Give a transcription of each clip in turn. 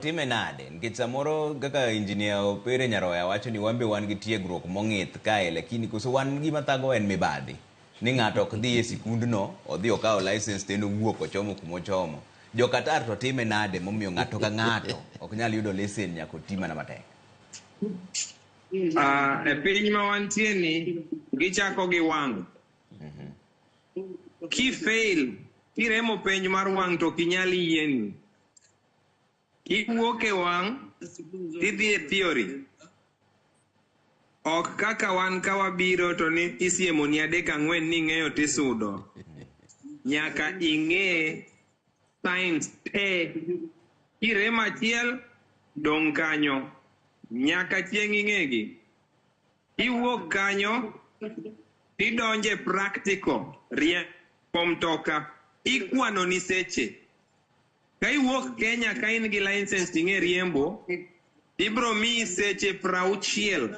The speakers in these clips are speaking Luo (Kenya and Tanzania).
Time nade? Nikech samoro kaka engineer Opere Nyaroya wacho ni wan be wan gi tiegruok mong'ith kae, lakini koso wan gima thago en mibadhi. Ni ng'ato ok dhi e sikundno, odhi okawo license to en owuok ochomo kuma ochomo. Jo Qatar to time nade momiyo ng'ato ka ng'ato ok nyal yudo lesen nyaka oti mana matek? E piny ma wantie ni, gichako gi wang'. Kifail, kiremo penj mar wang' to ok inyal yieni. Kiwuok e wang' tidhi e theory. Ok kaka wan ka wabiro to ni isiemoni adek ang'wen ni ing'eyo tisudo. Nyaka ing'e science te. Kiremo achiel, dong' kanyo. Nyaka chieng' ing'egi. Iwuok kanyo, tidonje practical, riembo mtoka. Ikwano ni seche. Ka iwuok Kenya ka in gi license ting'e riembo, ibro miyi seche 60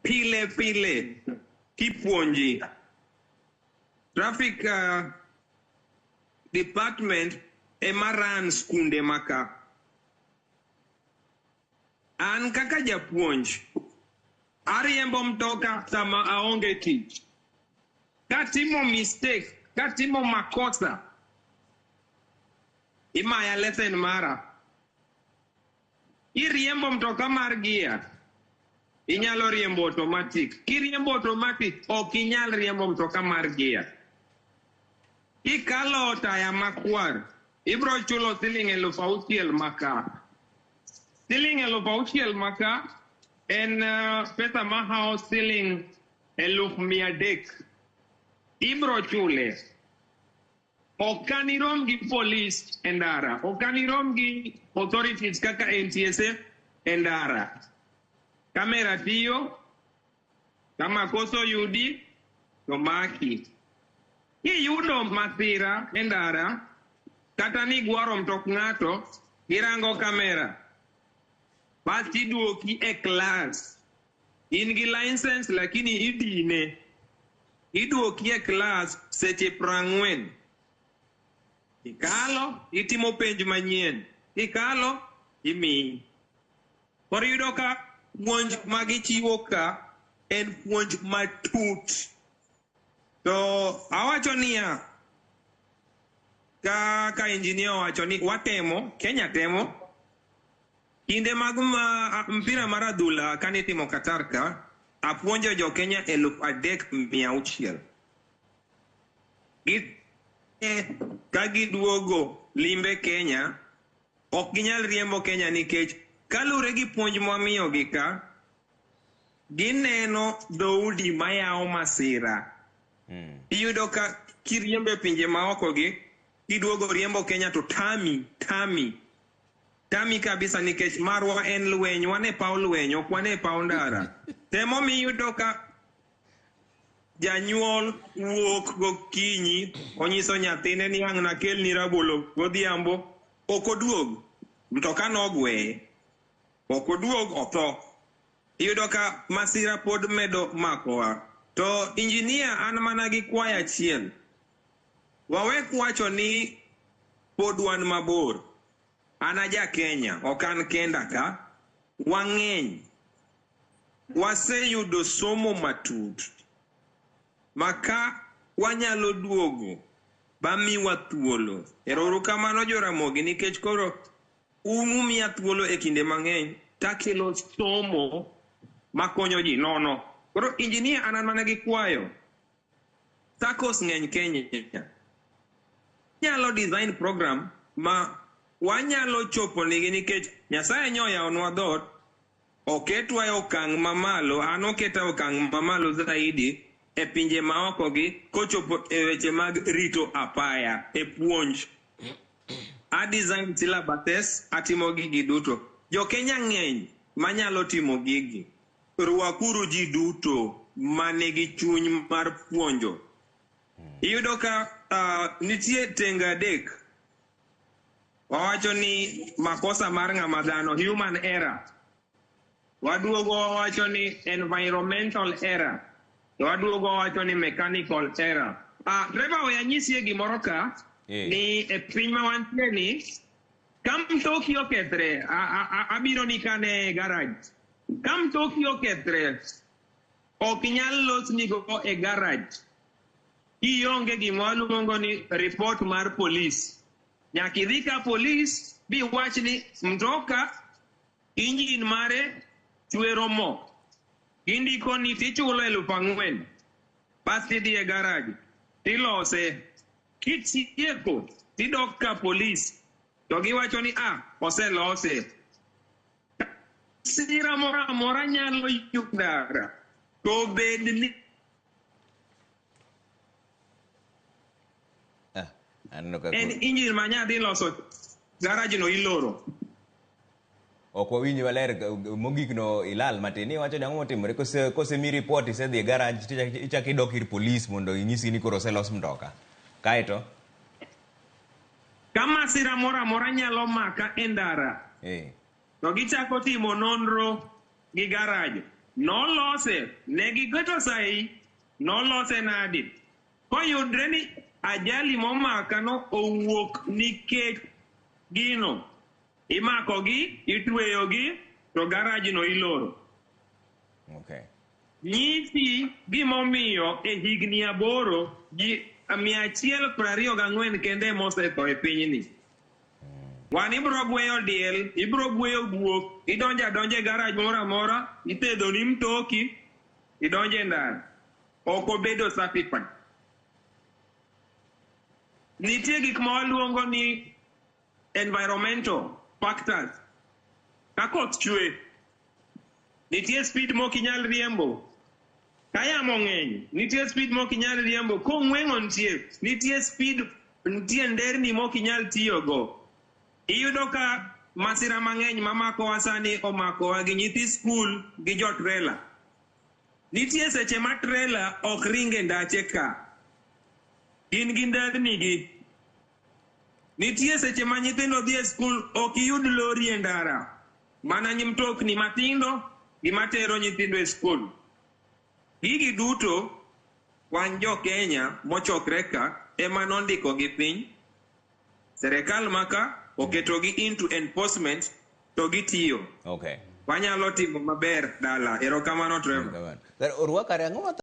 pile pile kipuonji. Traffic department ema run skunde maka. An kaka japuonj, ariembo mtoka sama aonge tich. Katimo mistake, katimo makosa, imaya lesson mara. Kiriembo mtoka mar gia, inyalo riembo automatic. Kiriembo automatic, ok inyal riembo mtoka mar gia. Kikalo taya makwar, ibro chulo siling 6,000 maka. Siling 6,000 maka en pesa mahawo siling 300,000. Ibro chule. Ok anirom gi polis e ndara, ok anirom gi authorities kaka NTSA e ndara. Kamera tiyo, kama koso oyudi to maki. Kiyudo masira e ndara, kata ni gwaro mtok ng'ato, girango kamera. Bas iduoki e klas. In gi license lakini idine. Iduoki e klas seche 40. Ikalo, itimo penj manyien. Ikalo, imiyi. Koro iyudo ka puonj ma gichiwo ka en puonj matut. To awacho niya, kaka engineer owacho ni watemo, Kenya temo. Kinde mag mpira mar adhula kane itimo Qatar ka, apuonjo jo Kenya 3,600. Ka giduogo limbe Kenya, ok ginyal riembo Kenya nikech kalure gi puonj mwamiyogi ka, gineno dhoudi mayawo masira. Iyudo ka kiriembo e pinje maoko gi, kiduogo riembo Kenya to tami, tami. Tami kabisa nikech marwa en lweny, wan e paw lweny, ok wan e paw ndara. Temo miyudo ka janyuol wuok gokinyi, onyiso nyathine ni ang' nakelni rabolo godhiambo, ok oduog, mtoka nogweye, ok oduog, otho. Iyudo ka masira pod medo makowa. To injinia an mana gi kwayo achiel. Wawek wacho ni pod wan mabor. An aja Kenya, ok an kenda ka. Wang'eny. Waseyudo somo matut. Ma ka wanyalo duogo bamiwa thuolo. Erouru kamano Joramogi nikech koro un umiya thuolo e kinde mang'eny takelo somo makonyo ji nono. Koro injinia an mana gi kwayo. SACCOs ng'eny Kenya. Nyalo design program ma wanyalo chopo nigi nikech Nyasaye nyo oyawonwa dhoot, oketwa e okang' mamalo, an oketa e okang' mamalo zaidi e pinje maoko gi kochopo e weche mag rito apaya, e puonj. A design syllabuses, atimo gigi duto. Jo Kenya ng'eny manyalo timo gigi. Rwakuru ji duto manigi chuny mar puonjo. Iyudo ka nitie tenge adek. Wawacho ni makosa mar ng'ama dhano, human error. Waduogo wawacho ni environmental error. To waduogo wawacho ni mechanical error. Trevor, we anyisie gimoro ka, ni e piny ma wantie ni, Ka mtoki okethre, abiro ni kane e garage. Ka mtoki okethre, ok nyal losnigo e garage. Kionge gima waluongo ni report mar polis. Nyaka idhi ka polis biwach ni mtoka engine mare chwero mo. Gindiko ni tichulo 4,000. Bas tidhi e garage tilose. Kitieko tidok ka polis to giwacho ni ah, oselose. Sira moro amora nyalo yudara to bed ni Aneno ka en engine ma nyadhi loso garage no iloro. Ok wawinji maler mogik no ilal matin. Iwacho ni ang'o motimore kose kosemi report isedhi e garage ichak idok ir polis mondo inyisgi ni koro oselos mtoka. Kaeto Ka masira moro amora nyalo maka e ndara to gichako timo nonro gi garage. Nolose, ne giketo sahi, nolose nadi? Koyudre ni ajali momaka no owuok nikech gino, imakogi, itweyogi, to garage no iloro. Nyisi gimomiyo e higni 8 ji 124 kende mosetho e pinyni. Wan ibro gweyo diel, ibro gweyo guok, idonjo adonja e garage moro amora, ithedho ni mtoki, idonjo e ndara. Ok obedo certified. Nitie gik ma waluongo ni environmental factors. Ka koth chwe, nitie speed mok inyal riembo. Ka yamo ng'eny, nitie speed mok inyal riembo. Kong'weng'o nitie, nitie speed, nitie nderni mok inyal tiyogo. Iyudo ka masira mang'eny mamakowa sani omakowa gi nyithi skul gi jo trailer. Nitie seche ma trailer ok ring e ndache ka. Gin gi nderni gi. Nitie seche ma nyithindo dhi e skul ok iyud lori e ndara. Mana mtokni matindo gi matero nyithindo e skul. Gigi duto wan jo Kenya mochokre ka ema nondiko gi piny. Serikal maka oketogi into enforcement to gitiyo. Wanyalo timo maber dala. Erokamano Trevor. Orwakare ang'o ma